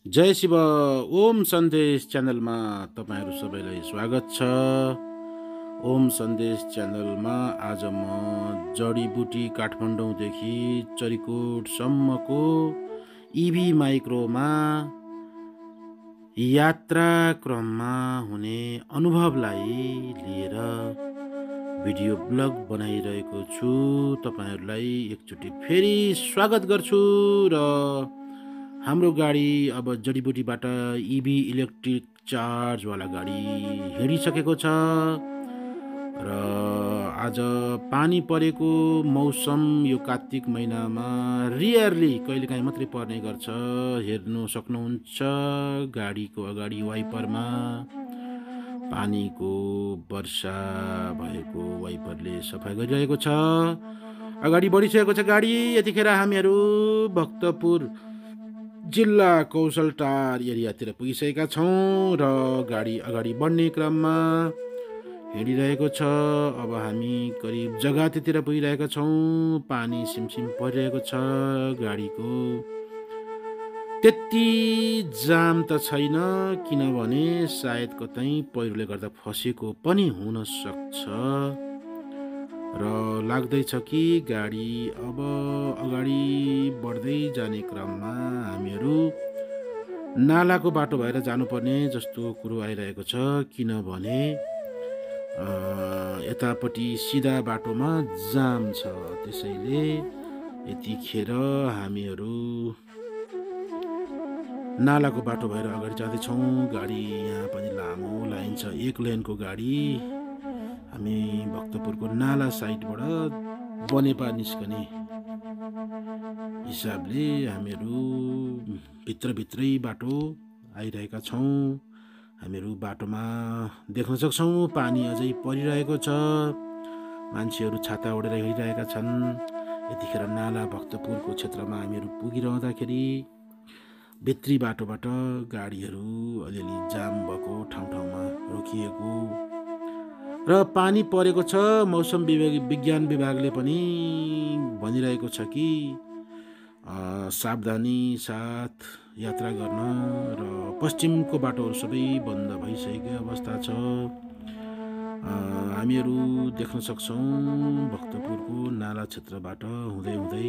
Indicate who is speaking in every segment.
Speaker 1: जय शिव ओम सन्देश च्यानलमा तपाईहरू सबैलाई स्वागत छ। ओम सन्देश च्यानलमा आज म जडीबुटी काठमाडौँदेखि चरिकोटसम्मको इभी माइक्रोमा यात्रा क्रममा हुने अनुभवलाई लिएर भिडियो ब्लग बनाइरहेको छु। तपाईहरूलाई एकचोटि फेरि स्वागत गर्छु र हाम्रो गाडी अब जडीबुटीबाट इभी इलेक्ट्रिक चार्जवाला गाडी हिँडिसकेको छ र आज पानी परेको मौसम यो कार्तिक महिनामा रियरली कहिलेकाहीँ मात्रै पर्ने गर्छ। हेर्नु सक्नुहुन्छ गाडीको अगाडि वाइपरमा पानीको वर्षा भएको वाइपरले सफाइ गरिरहेको छ। अगाडि बढिसकेको छ गाडी। यतिखेर हामीहरू भक्तपुर जिल्ला कौशलटार एरियातिर पुगिसकेका छौँ र गाडी अगाडि बढ्ने क्रममा हिँडिरहेको छ। अब हामी करिब जग्गातिर पुगिरहेका छौँ। पानी सिमसिम परिरहेको छ। गाडीको त्यति जाम त छैन, किनभने सायद कतै पहिरोले गर्दा फसेको पनि हुन सक्छ र लाग्दैछ कि गाडी अब अगाडि बढ्दै जाने क्रममा हामीहरू नालाको बाटो भएर जानुपर्ने जस्तो कुरो आइरहेको छ, किनभने यतापट्टि सिधा बाटोमा जाम छ। त्यसैले यतिखेर हामीहरू नालाको बाटो भएर अगाडि जाँदैछौँ। गाडी यहाँ पनि लामो लाइन छ, एक लेनको गाडी। हामी भक्तपुरको नाला साइडबाट बनेपा निस्कने हिसाबले हामीहरू भित्रभित्रै बाटो आइरहेका छौँ। हामीहरू बाटोमा देख्न सक्छौँ पानी अझै परिरहेको छ। मान्छेहरू छाता ओढेर हिँडिरहेका छन्। यतिखेर नाला भक्तपुरको क्षेत्रमा हामीहरू पुगिरहँदाखेरि भित्री बाटोबाट गाडीहरू अलिअलि जाम भएको ठाउँमा रोकिएको र पानी परेको छ। मौसम विज्ञान विभागले पनि भनिरहेको छ कि सावधानी साथ यात्रा गर्न र पश्चिमको बाटोहरू सबै बन्द भइसकेको अवस्था छ। हामीहरू देख्न सक्छौँ भक्तपुरको नाला क्षेत्रबाट हुँदै हुँदै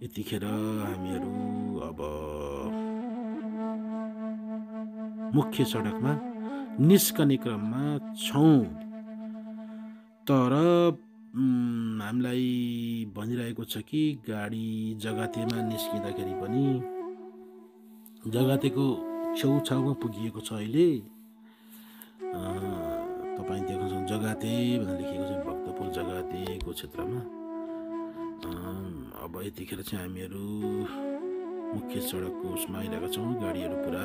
Speaker 1: यतिखेर हामीहरू अब मुख्य सडकमा निस्कने क्रममा छौँ। तर हामीलाई भनिरहेको छ कि गाडी जग्गातेमा निस्किँदाखेरि पनि जग्गातेको छेउछाउमा पुगिएको छ। अहिले तपाईँ देख्न सक्नुहुन्छ जग्गाते भनेर लेखिएको छ, भक्तपुर जग्गातेको क्षेत्रमा। अब यतिखेर चाहिँ हामीहरू मुख्य सडकको उसमा आइरहेका छौँ। गाडीहरू पुरा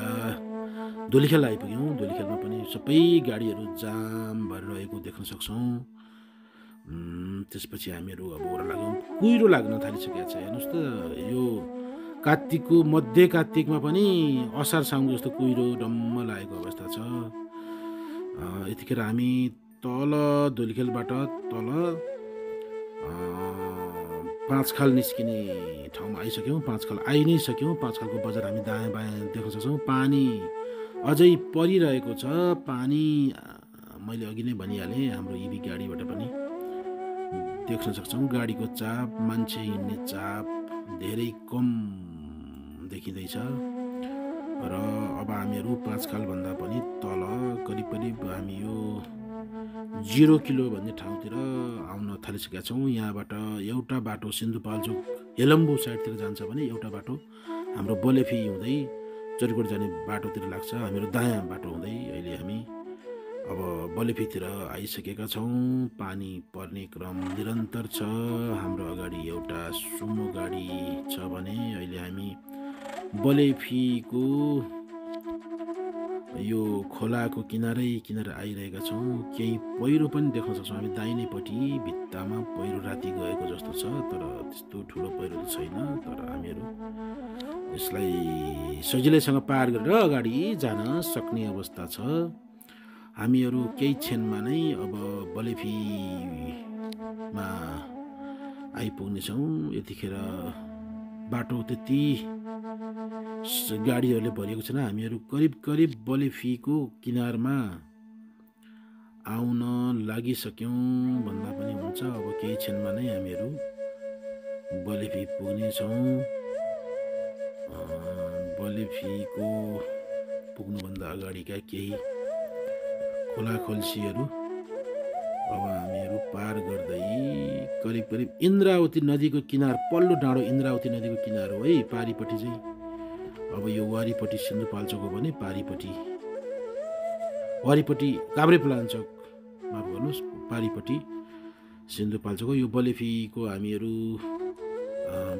Speaker 1: दोलीखेल आइपुग्यौँ। दोलीखेलमा पनि सबै गाडीहरू जाम भएर रहेको देख्न सक्छौँ। त्यसपछि हामीहरू अब ओह्रालो लाग्यौँ। कुहिरो लाग्न थालिसकेको छ। हेर्नुहोस् त, यो कार्तिकको मध्य कार्तिकमा पनि असार साउन जस्तो कुहिरो डम्म लागेको अवस्था छ। यतिखेर हामी तल दोलीखेलबाट तल पाँचखाल निस्किने ठाउँमा आइसक्यौँ। पाँचखाल आइ नै सक्यौँ। पाँचखालको बजार हामी दायाँ बायाँ देख्न सक्छौँ। पानी अझै परिरहेको छ। पानी मैले अघि नै भनिहालेँ, हाम्रो इभी गाडीबाट पनि देख्न सक्छौँ गाडीको चाप, मान्छे हिँड्ने चाप धेरै कम देखिँदैछ। र अब हामीहरू पाँचखालभन्दा पनि तल करिब हामी यो 0 किलो भन्ने ठाउँतिर आउन थालिसकेका छौँ। यहाँबाट एउटा बाटो सिन्धुपाल्चोक हेलम्बु साइडतिर जान्छ भने एउटा बाटो हाम्रो बलेफी हुँदै चरिकोट जाने बाटोतिर लाग्छ। हामीहरू दायाँ बाटो हुँदै अहिले हामी अब बलेफीतिर आइसकेका छौँ। पानी पर्ने क्रम निरन्तर छ। हाम्रो अगाडि एउटा सुमो गाडी छ भने अहिले हामी बलेफीको यो खोलाको किनारै किनारा आइरहेका छौँ। केही पहिरो पनि देख्न सक्छौँ हामी। दाहिनेपट्टि भित्तामा पहिरो राति गएको जस्तो छ, तर त्यस्तो ठुलो पहिरो त छैन। तर हामीहरू यसलाई सजिलैसँग पार गरेर अगाडि जान सक्ने अवस्था छ। हामीहरू केही क्षणमा नै अब बलेफीमा आइपुग्नेछौँ। यतिखेर बाटो त्यति गाडीहरूले भरिएको छैन। हामीहरू करिब करिब बलेफीको किनारमा आउन लागिसक्यौँ भन्दा पनि हुन्छ। अब केही क्षणमा नै हामीहरू बलेफी पुग्नेछौँ। बलेफीको पुग्नुभन्दा अगाडिका केही खोलाखोल्सीहरू अब हामीहरू पार गर्दै करिब करिब इन्द्रावती नदीको किनार, पल्लो डाँडो इन्द्रावती नदीको किनार हो है पारिपट्टि चाहिँ। अब यो वारिपट्टि सिन्धुपाल्चोक हो भने वारिपट्टि काभ्रेपलाञ्चोक, माफ गर्नुहोस्, पारिपट्टि सिन्धुपाल्चोक हो। यो बलेफीको हामीहरू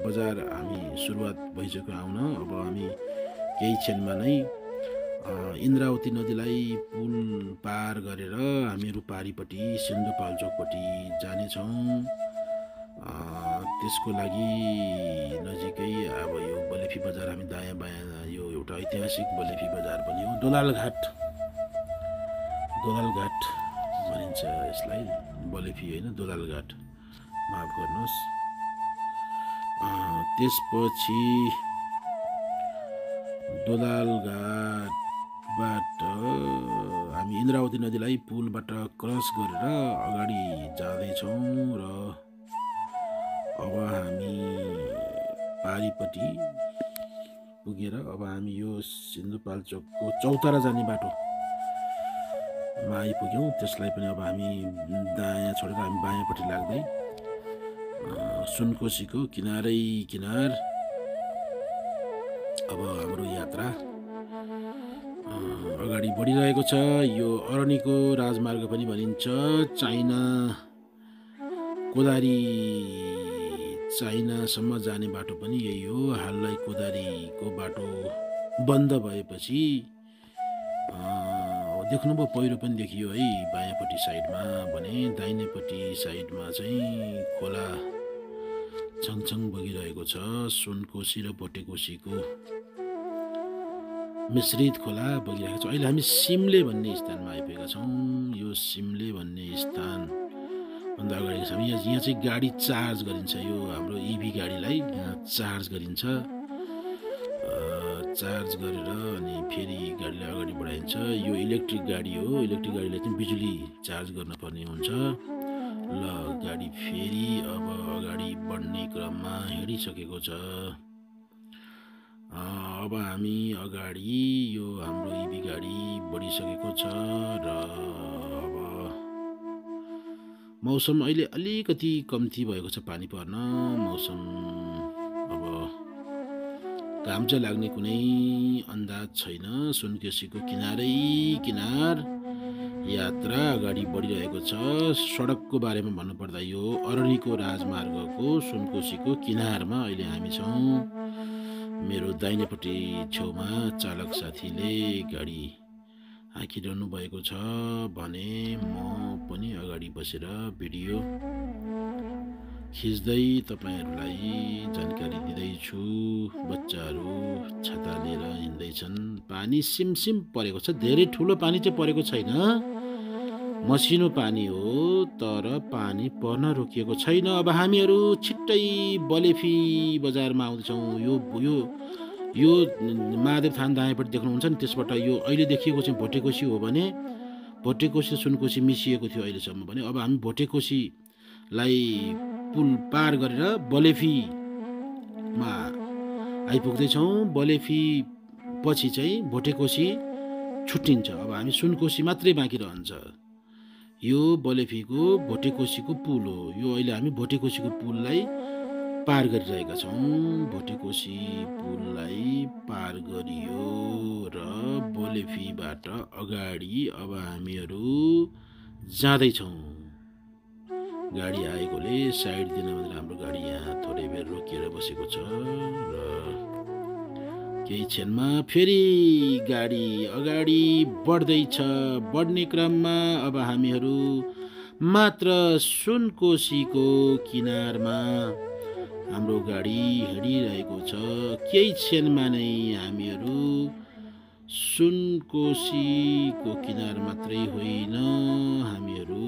Speaker 1: बजार हामी सुरुवात भइसक्यो आउन। अब हामी केही क्षणमा नै इन्द्रावती नदीलाई पुल पार गरेर हामीहरू पारिपट्टि सिन्धुपाल्चोकपट्टि जानेछौँ। त्यसको लागि नजिकै अब यो बलेफी बजार हामी दायाँ बायाँ, यो एउटा ऐतिहासिक बलेफी बजार पनि हो। दोलालघाट भनिन्छ यसलाई, बलेफी होइन दोलालघाट, माफ गर्नुहोस्। त्यसपछि दोलालघाटबाट हामी इन्द्रावती नदीलाई पुलबाट क्रस गरेर अगाडि जाँदैछौँ र अब हामी पारिपट्टि पुगेर अब हामी यो सिन्धुपाल्चोकको चौतारा जाने बाटोमा आइपुग्यौँ। त्यसलाई पनि अब हामी दायाँ छोडेर हामी बायाँपट्टि लाग्दै सुनकोसीको किनारै किनार अब हाम्रो यात्रा अगाडि बढिरहेको छ। यो अरनिको राजमार्ग पनि भनिन्छ। चाइनासम्म जाने बाटो पनि यही हो। हाललाई कोदारीको बाटो बन्द भएपछि देख्नुभयो पहिरो पनि देखियो है बायाँपट्टि साइडमा, भने दाहिनेपट्टि साइडमा चाहिँ खोला छङछङ बगिरहेको छ। सुनकोसी र भोटेकोसीको मिश्रित खोला बगिरहेको छ। अहिले हामी सिमले भन्ने स्थानमा आइपुगेका छौँ। यो सिमले भन्ने स्थान भन्दा अगाडि छ। यहाँ चाहिँ गाडी चार्ज गरिन्छ। यो हाम्रो इभी गाडीलाई यहाँ चार्ज गरिन्छ। चार्ज गरेर अनि फेरि गाडीलाई अगाडि बढाइन्छ। यो इलेक्ट्रिक गाडी हो। इलेक्ट्रिक गाडीलाई चाहिँ बिजुली चार्ज गर्नुपर्ने हुन्छ। ल गाडी फेरि अब अगाडि बढ्ने क्रममा हिँडिसकेको छ। अब हामी अगाडि यो हाम्रो इभी गाडी बढिसकेको छ र अब मौसम अहिले अलिकति कम्ती भएको छ पानी पर्न। मौसम अब घाम चाहिँ लाग्ने कुनै अन्दाज छैन। सुनकोसीको किनारै किनार यात्रा अगाडि बढिरहेको छ। सडकको बारेमा भन्नुपर्दा यो अरनिको राजमार्गको सुनकोसीको किनारमा अहिले हामी छौँ। मेरो दाहिनेपट्टि छेउमा चालक साथीले गाडी हाँकिरहनु भएको छ भने म पनि अगाडि बसेर भिडियो खिच्दै तपाईहरूलाई जानकारी दिँदैछु। बच्चाहरू छाता लिएर हिँड्दैछन्। पानी सिमसिम परेको छ। धेरै ठुलो पानी चाहिँ परेको छैन, मसिनो पानी हो, तर पानी पर्न रोकिएको छैन। अब हामीहरू छिट्टै बलेफी बजारमा आउँदैछौँ। यो महादेव थान दायाँपट्टि देख्नुहुन्छ नि, त्यसबाट यो अहिले देखिएको चाहिँ भोटेकोसी हो भने भोटेकोसी सुनकोसी मिसिएको थियो अहिलेसम्म भने। अब हामी भोटेकोसीलाई पुल पार गरेर बलेफीमा आइपुग्दैछौँ। बलेफी पछि चाहिँ भोटेकोसी छुट्टिन्छ। अब हामी सुनकोसी मात्रै बाँकी रहन्छ। यो बलेफीको भोटेकोसीको पुल हो। यो अहिले हामी भोटेकोसीको पुललाई पार गरिरहेका छौँ। भोटेकोसी पुललाई पार गरियो र बलेफीबाट अगाडि अब हामीहरू जाँदैछौँ। गाडी आएकोले साइड दिन भनेर हाम्रो गाडी यहाँ थोरै बेर रोकिएर बसेको छ र केही क्षणमा फेरि गाडी अगाडि बढ्दैछ। बढ्ने क्रममा अब हामीहरू मात्र सुनकोसीको किनारमा हाम्रो गाडी हिँडिरहेको छ। केही क्षणमा नै हामीहरू सुनकोसीको किनार मात्रै होइन, हामीहरू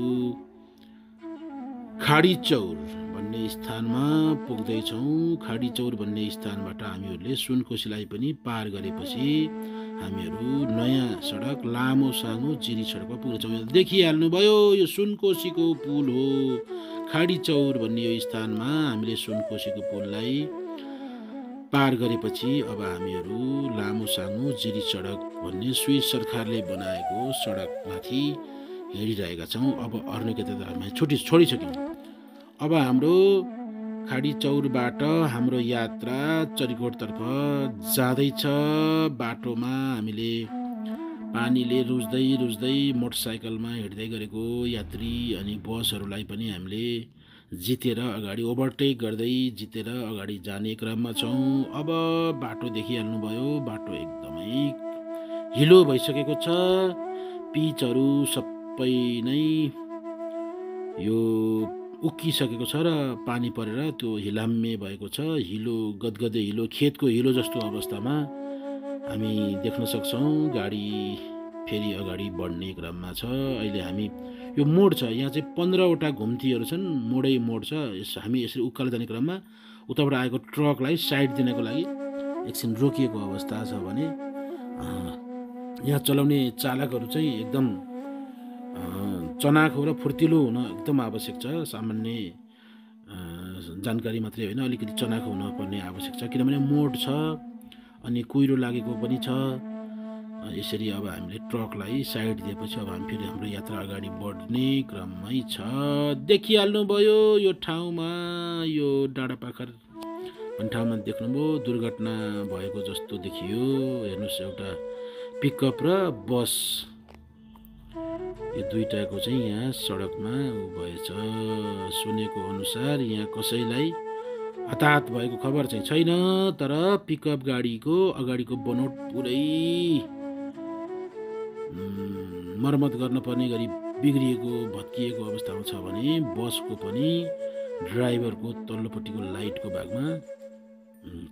Speaker 1: खाडी चौर भन्ने भन्ने स्थानमा पुग्दैछौँ। खाडी चौर भन्ने स्थानबाट हामीहरूले सुनकोसीलाई पनि पार गरेपछि हामीहरू नयाँ सडक लामो सानो जिरी सडकमा पुग्छौँ। देखिहाल्नुभयो यो सुनकोसीको पुल हो। खाडी चौर भन्ने यो स्थानमा हामीले सुनकोसीको पुललाई पार गरेपछि अब हामीहरू लामो सानो जिरी सडक भन्ने स्विस सरकारले बनाएको सडकमाथि हिँडिरहेका छौँ। अब अर्निकेत हामी छोडिसक्यौँ। अब हाम्रो खाडी चौरबाट हाम्रो यात्रा चरिकोटतर्फ जाँदैछ। बाटोमा हामीले पानीले रुच्दै मोटरसाइकलमा हिँड्दै गरेको यात्री अनि बसहरूलाई पनि हामीले जितेर अगाडि ओभरटेक गर्दै जितेर अगाडि जाने क्रममा छौँ। अब बाटो देखिहाल्नुभयो, बाटो एकदमै हिलो भइसकेको छ। पिचहरू सबै नै यो उक्किसकेको छ र पानी परेर त्यो हिलाम्मे भएको छ। हिलो गदगदे हिलो, खेतको हिलो जस्तो अवस्थामा हामी देख्न सक्छौँ। गाडी फेरि अगाडि बढ्ने क्रममा छ। अहिले हामी यो मोड छ, यहाँ चाहिँ 15वटा घुम्तीहरू छन्, मोडै मोड छ। हामी यसरी उकालो जाने क्रममा उताबाट आएको ट्रकलाई साइड दिनको लागि एकछिन रोकिएको अवस्था छ भने यहाँ चलाउने चालकहरू चाहिँ एकदम चनाखो र फुर्तिलो हुन एकदम आवश्यक छ। सामान्य जानकारी मात्रै होइन, अलिकति चनाखो हुनुपर्ने आवश्यक छ, किनभने मोड छ अनि कुहिरो लागेको पनि छ। यसरी अब हामीले ट्रकलाई साइड दिएपछि अब हामी फेरि हाम्रो यात्रा अगाडि बढ्ने क्रममै छ। देखिहाल्नुभयो यो ठाउँमा, यो डाँडापाखर भन्ने ठाउँमा देख्नुभयो दुर्घटना भएको जस्तो देखियो। हेर्नुहोस्, एउटा पिकअप र बस यो दुईटाको चाहिँ यहाँ सडकमा भएछ। सुनेको अनुसार यहाँ कसैलाई हताहत भएको खबर चाहिँ छैन, तर पिकअप गाडीको अगाडिको बनोट पुरै मर्मत गर्न पर्ने गरी बिग्रिएको भत्किएको अवस्थामा छ भने बसको पनि ड्राइभरको तल्लोपट्टिको लाइटको भागमा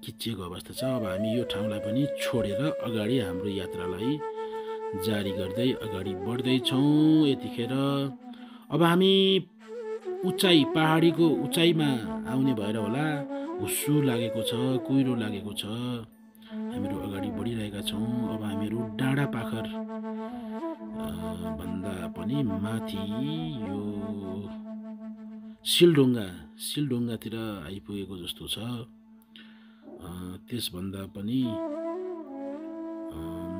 Speaker 1: खिचिएको अवस्था छ। अब हामी यो ठाउँलाई पनि छोडेर अगाडि हाम्रो यात्रालाई जारी गर्दै अगाडि बढ्दैछौँ। यतिखेर अब हामी उचाइ, पहाडीको उचाइमा आउने भएर होला हुस्सु लागेको छ, कुहिरो लागेको छ। हामीहरू अगाडि बढिरहेका छौँ। अब हामीहरू डाँडापाखर भन्दा पनि माथि यो सिलढुङ्गातिर आइपुगेको जस्तो छ। त्यसभन्दा पनि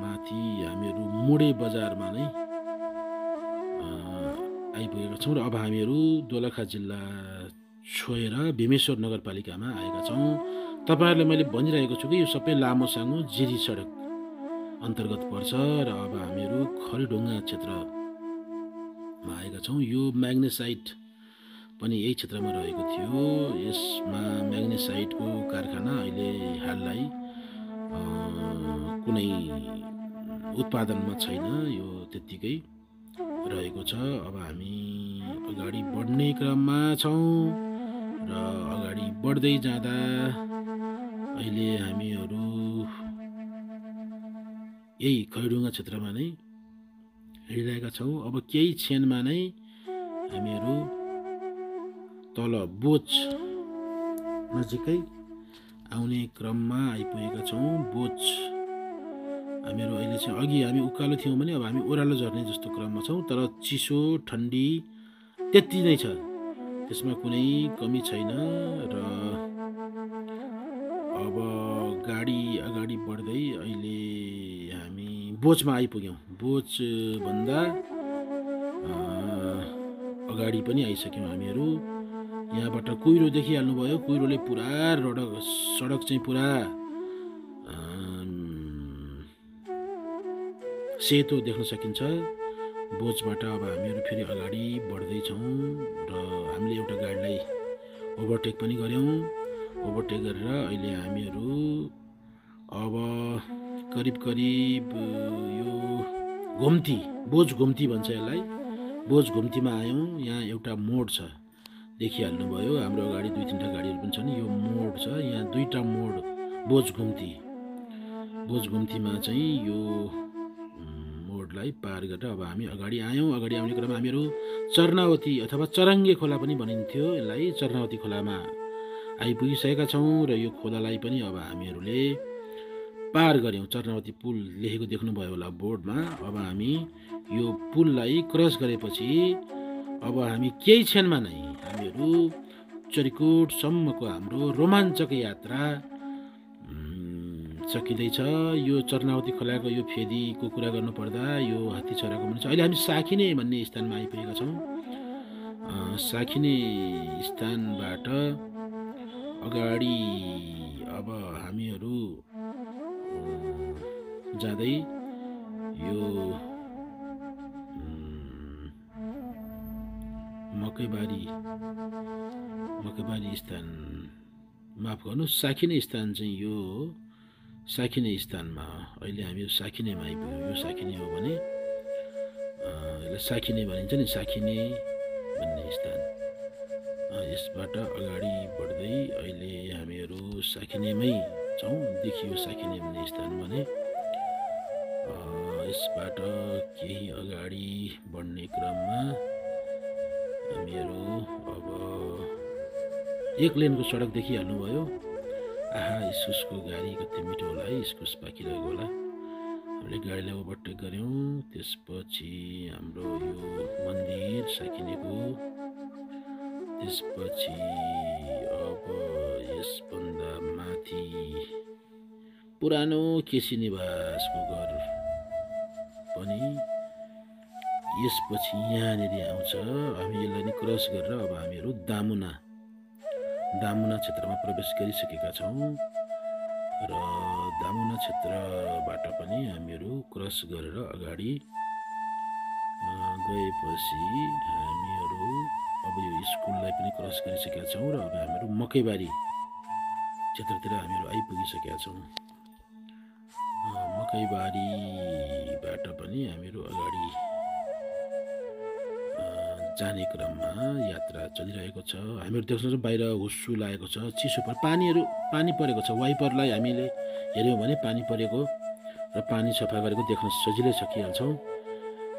Speaker 1: माथि हामीहरू मुडे बजारमा नै आइपुगेका छौँ र अब हामीहरू दोलखा जिल्ला छोएर भीमेश्वर नगरपालिकामा आएका छौँ। तपाईँहरूलाई मैले भनिरहेको छु कि यो सबै लामो सानो जिरी सडक अन्तर्गत पर्छ र अब हामीहरू खरढुङ्गा क्षेत्रमा आएका छौँ। यो म्याग्नेसाइट पनि यही क्षेत्रमा रहेको थियो। यसमा म्याग्नेसाइटको कारखाना अहिले हाललाई कुनै उत्पादनमा छैन, यो त्यत्तिकै रहेको छ। अब हामी अगाडि बढ्ने क्रममा छौँ र अगाडि बढ्दै जाँदा अहिले हामीहरू यही खरढुङ्गा क्षेत्रमा नै हिँडिरहेका छौँ। अब केही क्षणमा नै हामीहरू तल बोच नजिकै आउने क्रममा आइपुगेका छौँ। बोच हामीहरू अहिले चाहिँ, अघि हामी उकालो थियौँ भने अब हामी ओह्रालो झर्ने जस्तो क्रममा छौँ, तर चिसो ठन्डी त्यति नै छ, त्यसमा कुनै कमी छैन। र अब गाडी अगाडि बढ्दै अहिले हामी बोचमा आइपुग्यौँ। बोचभन्दा अगाडि पनि आइसक्यौँ हामीहरू। यहाँबाट कुहिरो देखिहाल्नुभयो, कुहिरोले पुरा सडक चाहिँ पुरा सेतो देख्न सकिन्छ। बोचबाट अब हामीहरू फेरि अगाडि बढ्दैछौँ र हामीले एउटा गाडीलाई ओभरटेक पनि गऱ्यौँ। ओभरटेक गरेर अहिले हामीहरू अब करिब यो घुम्ती, बोच घुम्ती भन्छ यसलाई, बोच घुम्तीमा आयौँ। यहाँ एउटा मोड छ, देखिहाल्नुभयो। हाम्रो अगाडि 2-3टा गाडीहरू पनि छन्। यो मोड छ, यहाँ 2टा मोड बोच घुम्तीमा चाहिँ यो बोटलाई पार गरेर अब हामी अगाडि आयौँ। अगाडि आउने क्रममा हामीहरू चर्नावती अथवा चरङ्गे खोला पनि भनिन्थ्यो यसलाई, चर्नावती खोलामा आइपुगिसकेका छौँ र यो खोलालाई पनि अब हामीहरूले पार गऱ्यौँ। चर्नावती पुल लेखेको देख्नुभयो होला बोर्डमा। अब हामी यो पुललाई क्रस गरेपछि अब हामी केही क्षणमा नै हामीहरू चरिकोटसम्मको हाम्रो रोमाञ्चक यात्रा सकिँदैछ। यो चर्नावती खोलाको यो फेदीको कुरा गर्नुपर्दा यो हात्तीछराको पनि छ। अहिले हामी साखिने भन्ने स्थानमा आइपुगेका छौँ। साखिने स्थानबाट अगाडि अब हामीहरू जाँदै यो मकैबारी स्थान, माफ गर्नुहोस्, साखिने स्थान चाहिँ यो साखिने स्थानमा अहिले हामी साखिनेमा आइपुग्यौँ। यो साखिने हो भने यसलाई साखिने भनिन्छ नि, साखिने भन्ने स्थान। यसबाट अगाडि बढ्दै अहिले हामीहरू साखिनेमै छौँ। देखियो साखिने भन्ने स्थान भने यसबाट केही अगाडि बढ्ने क्रममा हामीहरू अब एक लेनको सडक देखिहाल्नुभयो। आहा, इस्कुसको गाडी कति मिठो होला है, इस्कुस पाकिरहेको होला। हामीले गाडीलाई ओभरटेक गऱ्यौँ। त्यसपछि हाम्रो यो मन्दिर साकिनेको, त्यसपछि अब यसभन्दा माथि पुरानो केसी निवासको घर पनि यसपछि यहाँनिर आउँछ। हामी यसलाई नि क्रस गरेर अब हामीहरू दामुना क्षेत्रमा प्रवेश गरिसकेका छौँ र दामुना क्षेत्रबाट पनि हामीहरू क्रस गरेर अगाडि गएपछि हामीहरू अब यो स्कुललाई पनि क्रस गरिसकेका छौँ र अब हामीहरू मकैबारी क्षेत्रतिर हामीहरू आइपुगिसकेका छौँ। मकैबारीबाट पनि हामीहरू अगाडि जाने क्रममा यात्रा चलिरहेको छ। हामीहरू देख्न सक्छौँ बाहिर हुस्सु लागेको छ, चिसो पानी परेको छ। वाइपरलाई हामीले हेऱ्यौँ भने पानी परेको र पानी सफा गरेको देख्न सजिलै सकिहाल्छौँ।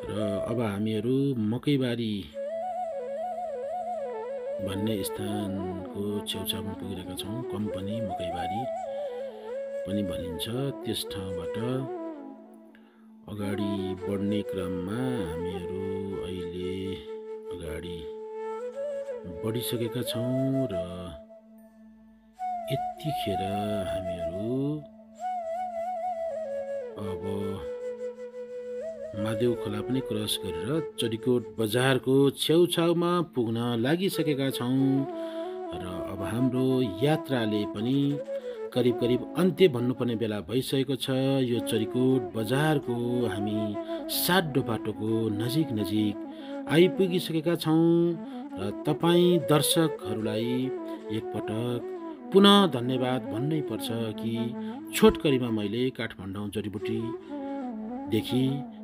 Speaker 1: र अब हामीहरू मकैबारी भन्ने स्थानको छेउछाउमा पुगिरहेका छौँ। कम्पनी मकैबारी पनि भनिन्छ। त्यस ठाउँबाट अगाडि बढ्ने क्रममा हामीहरू अहिले अगाडि बढिसकेका छौँ र यतिखेर हामीहरू अब मादेउ खोला पनि क्रस गरेर चरिकोट बजारको छेउछाउमा पुग्न लागिसकेका छौँ र अब हाम्रो यात्राले पनि करिब अन्त्य भन्नुपर्ने बेला भइसकेको छ। यो चरिकोट बजारको हामी साड्डो बाटोको नजिक आइपुगिसकेका छौँ र तपाईँ दर्शकहरूलाई एकपटक पुनः धन्यवाद भन्नै पर्छ कि छोटकरीमा मैले काठमाडौँ जडीबुटीदेखि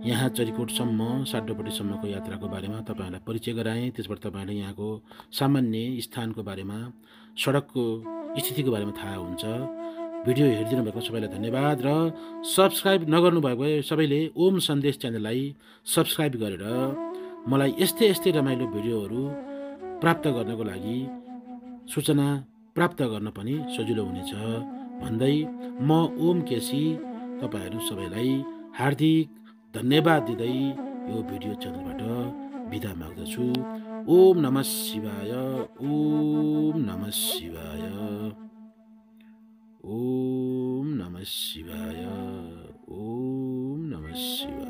Speaker 1: यहाँ चरिकोटसम्म साड्डोपट्टिसम्मको यात्राको बारेमा तपाईँहरूलाई परिचय गराएँ। त्यसबाट तपाईँहरूले यहाँको सामान्य स्थानको बारेमा, सडकको स्थितिको बारेमा थाहा हुन्छ। भिडियो हेरिदिनु भएको सबैलाई धन्यवाद र सब्सक्राइब नगर्नुभएको भए सबैले ओम सन्देश च्यानललाई सब्सक्राइब गरेर मलाई यस्तै रमाइलो भिडियोहरू प्राप्त गर्नको लागि सूचना प्राप्त गर्न पनि सजिलो हुनेछ भन्दै म ओम केसी तपाईँहरू सबैलाई हार्दिक धन्यवाद दिँदै यो भिडियो च्यानलबाट बिदा माग्दछु। ओम नमः शिवाय, ओम नमः शिवाय, ओम नमः शिवाय, ओम नमः शिवाय।